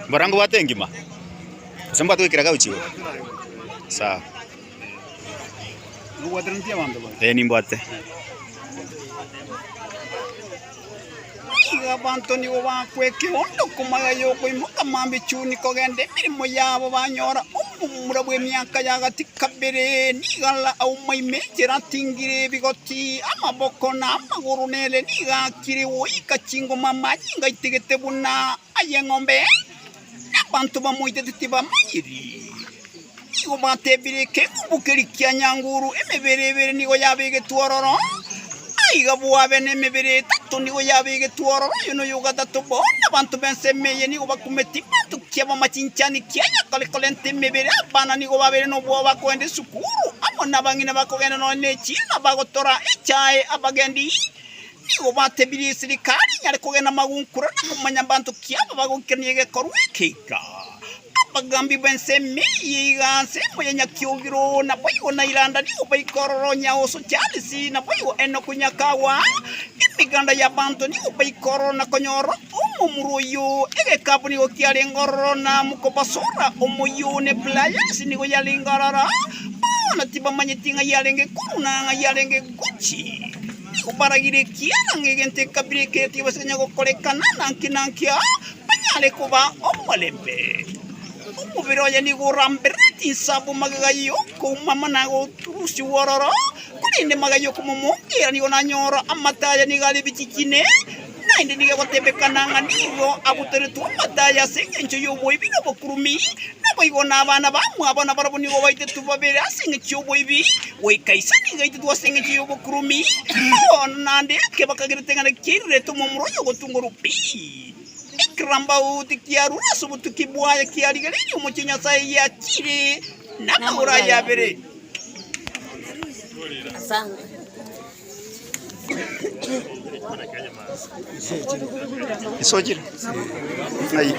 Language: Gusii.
Mbora nkobwate engima? Gose mbwate goikera gauchi igo? Sawa. Eh nimbwate. Nigo abanto nigo bakwa ekeondo komaga y'okoimoka mambia chuni kogenda emeremo yabo banyora omomura bw'emiaka ya gati kabere, nigo aumaime enchera atingire ebigoti, amaboko na amagoro nere nigo akire goika chingoma amanyinga aitegete buna ay'eng'ombe, na abanto bamoitete tibamanyiri. Nigo batebire, Ekegumbu keria kia nyanguru emebere ebere nigo yabegetwe ororo, aiga bwabe nemebere etato nigo yabegetwe ororo, oyo noyo ogatato. Bono abanto b'ensemo eye nigo bakumeti banto ki ab'amachinchani ki ayakare korenta emebere. Abana nigo babeire nobwoba bakogenda esukuru, amo nabang'ina bakogenda nonya nechiira bagotora echae. Abagendi nigo batebirie eserikari enyare kogenda magunkura na komanya mbanto ki aba bagoikerania egekorwa eke iga. Abagambi b'ensemo eye iga nsemo ya Nyakiogiro, naboigo na Iranda nigo baika ororo Nyaoso Charles, naboigo Enoku Nyakawa. Emeganda y'abanto nigo baika ororo na konyora omomura oyo. Egekabu nigo kiarenge ororo na mokobasora omoyio ne pliers nigo yarenge ororo. Bono tibamanyeti ng'a yarenge korwa na ng'a yarenge gochi. Nigo baragire ekiagera ng'a egento ekabira eke tikebasa konya gokorekana nanki nanki banyare koba omorembe. Omobere oye nigo orambererete insabu magega y'okoumama na goturusigwa ororo, korende magega y'okomomongera nigo nanyora amato aye nigo are ebichichine, naende nigo egotebekana ng'a nigo abutoretwe amato aye ase engencho y'oboibi na obokurumi, naboigo nabana bamwabo nabarabwo nigo baitetwe babere ase engencho y'oboibi, goika ise nigo aitetwe ase engencho y'obokurumi. Bono naende ekebakagerete ng'a nakiairerete omomura oyo ogotungorwa pi. Ekerambau tikiarure ase obotuki bwaye kiarigereirie omochie o Nyasae giachire namagoro aye abere. Isochire? Ng'ai?